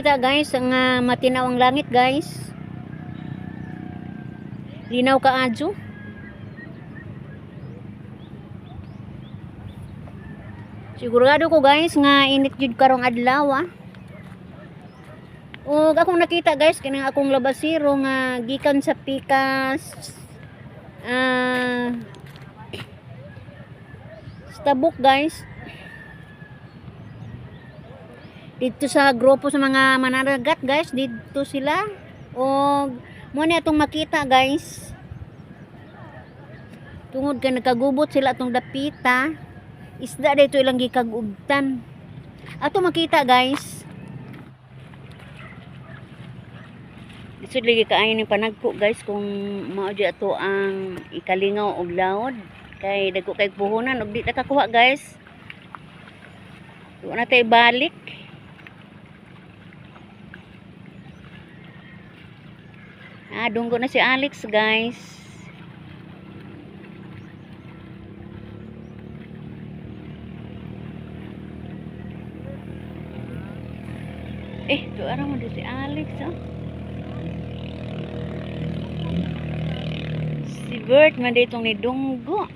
Makita, guys, ang matinaw ang langit, guys. Linaw kaayo. Sigurado ko, guys, nga init jud karong adlaw, ah. Ug akong nakita, guys, kanang akong labasero nga gikan sa pikas sa tabuk, guys. Dito sa grupo sa mga mananagat, guys, dito sila. Og mo ni atong makita, guys. Tungod kay nagkagubot sila atong dapita, isda dito ilang gikagubtan. Ato makita, guys. Lisod lagi kaayo ning panagko, guys, kung mao jud ato ang ikalingaw og laod kay dagko kay puhunan og di ta kakuha, guys. Wa na tay balik. Ah, dunggo na si Alex, guys. Eh, tuara mo si Alex, oh. Si Bert man ditong ni Dunggo.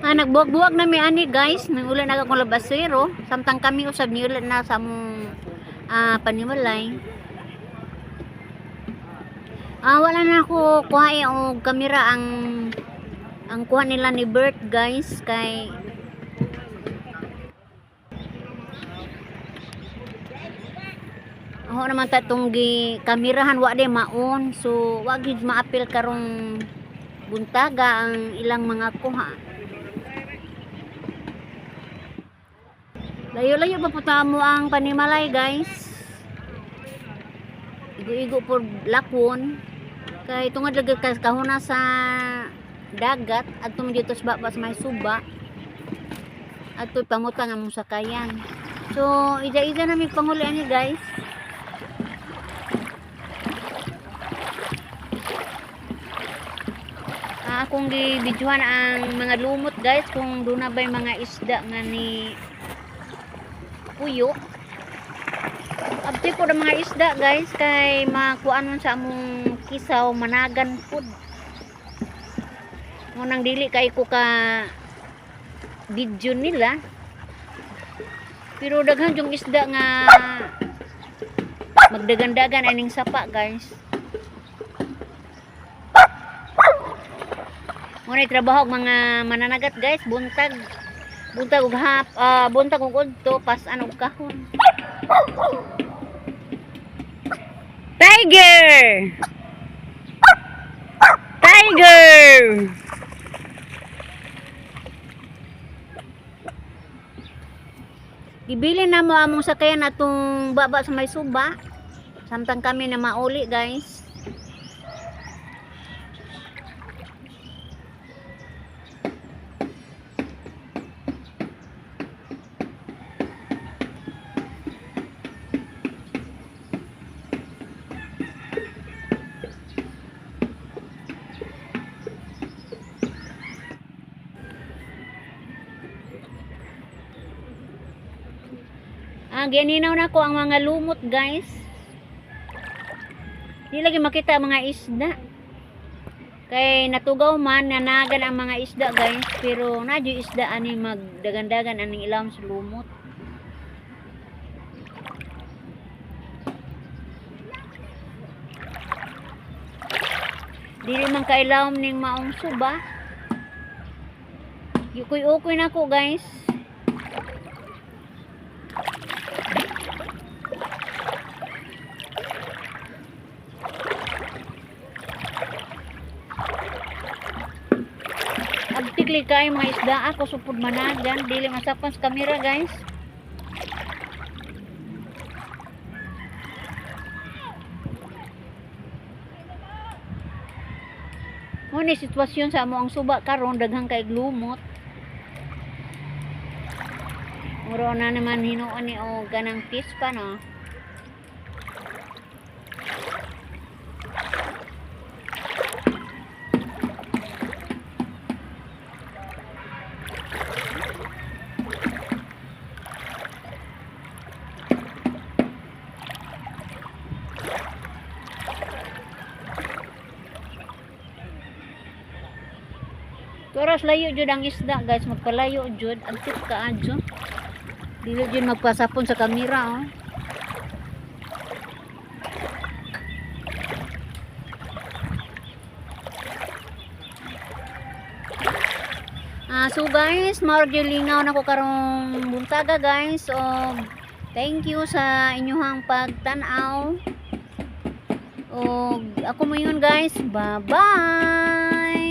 Ah, nagbuwag-buwag na mi ani, guys. Nang ulan na akong labasero. Samtang kami usab niulan na sa among panimalay. Ah, wala na ako kuha og kamera, ang kuha nila ni Bert, guys, kay ako naman tatong gi kamerahan wa day maon, so wa gid maapil karong buntaga ang ilang mga kuha. Layo-layo pa po mo ang panimalay, guys. Igo-igo po lakwon kay tungod lagi kahuna sa dagat adto man dito sa baba sa may suba adto pangutang among sakayan. So ida-ida na mi panguli ani, guys. Ah, akong gibidyohan ang mga lumot, guys, kung doon na ba'y mga isda nga ni puyo. Abti po ng mga isda, guys, kay makuan man sa among kisaw, managan pud. Ngunang dili kay ko ka video nila. Pero daghan yung isda nga magdagandagan aning sapa, guys. Ngunay trabaho og mga mananagat, guys, buntag. Buntag ug hap, buntag ug udto pas ano og kahon. Tiger! Tiger! Gibili na mo among sakayan atong baba sa may suba. Samtang kami na mauli, guys. Ah, gininaw na ko ang mga lumot, guys. Di lagi makita ang mga isda. Kay natugaw man, nanagan ang mga isda, guys. Pero nadyo isda ani magdagandagan aning ilawom sa lumot. Dili man kailawom ning maong suba. Yukoy-ukoy na ko, guys. Abtik. Dili kay mga isda ako supod managan, dili masapan sa kamera, guys. Mo ni sitwasyon sa amo ang suba karon, daghang kay lumot. Muro na naman hinuon ni og ganang fish pa, no. Oras layo jud ang isda, guys, magpalayo jud, agtip ka adyo. Dili jud magpasapon sa kamera, oh. Ah, so guys, mao gyud lingaw nako karong buntaga, guys. So thank you sa inyuhang pagtan-aw. Og ako mo yun, guys. Bye-bye.